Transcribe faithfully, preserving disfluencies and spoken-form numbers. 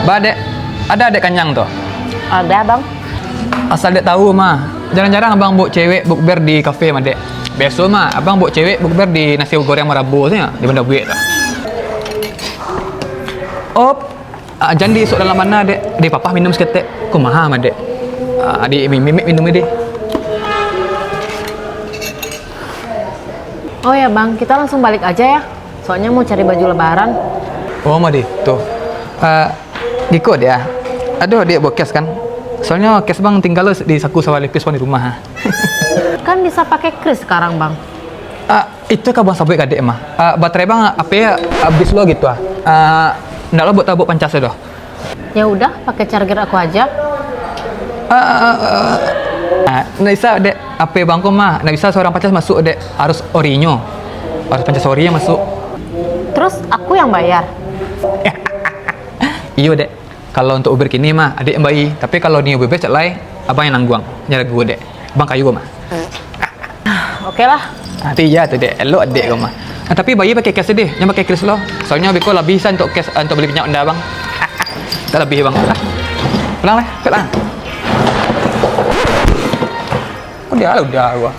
Ba, Dek, ado Adek kanyang tu? Ado, Bang. Asal Dek tahu mah, jarang-jarang Abang bawa cewek bukber di kafe mah, Dek. Biaso mah, Abang bawa cewek bukber di nasi goreng Marabo sajo, di Banda Buek tu. Op, ah, jan diisuak dalam bana, Dek. Dek, papah minum saketek. Kumaha mah, Dek? Ah, di mi-, mi-, mi-, minum, Dek. Oh ya, Bang, kita langsung balik aja ya. Soalnya mau cari baju lebaran. Oh, mah, Dek. Tuh. Ah, Giko, Dek, ah. Aduh, Dek, bawa cash kan? Soalnya cash Bang tinggal di saku sawah lipis Bang di rumah, ah. Kan bisa pakai kris sekarang, Bang. Ah, itu ka Bang sabuik ka Dek mah. Ah, baterai Bang, H P habis lo gitu, ah. Ah, ndak lo buat tabuk pancas doh. Ya udah, pakai charger aku aja. Ah, ah, ah, ah. Ah, ndak bisa, Dek. H P Bang ko mah, ndak bisa seorang pancas masuk, Dek. Harus orinyo. Harus pancas ori yang masuk. Terus aku yang bayar. Iyo, Dek. Kalau untuk Uber kini mah, Adek yang bayar. Tapi kalau Nio Bebes cak lai, Abang yang nangguang. Jangan ragu, Dek. Abang kayo mah. Oke lah. Nanti iya tu, Dek. Elok Adek ko mah. Ah, tapi bayar pakai cash deh. Jangan pakai kris lo. Soalnya beko lah bisa untuk cash, untuk beli minyak Honda, Bang. Tak lebih, Bang. Ah, pulang lah. Pulang. Udah lah, udah gua.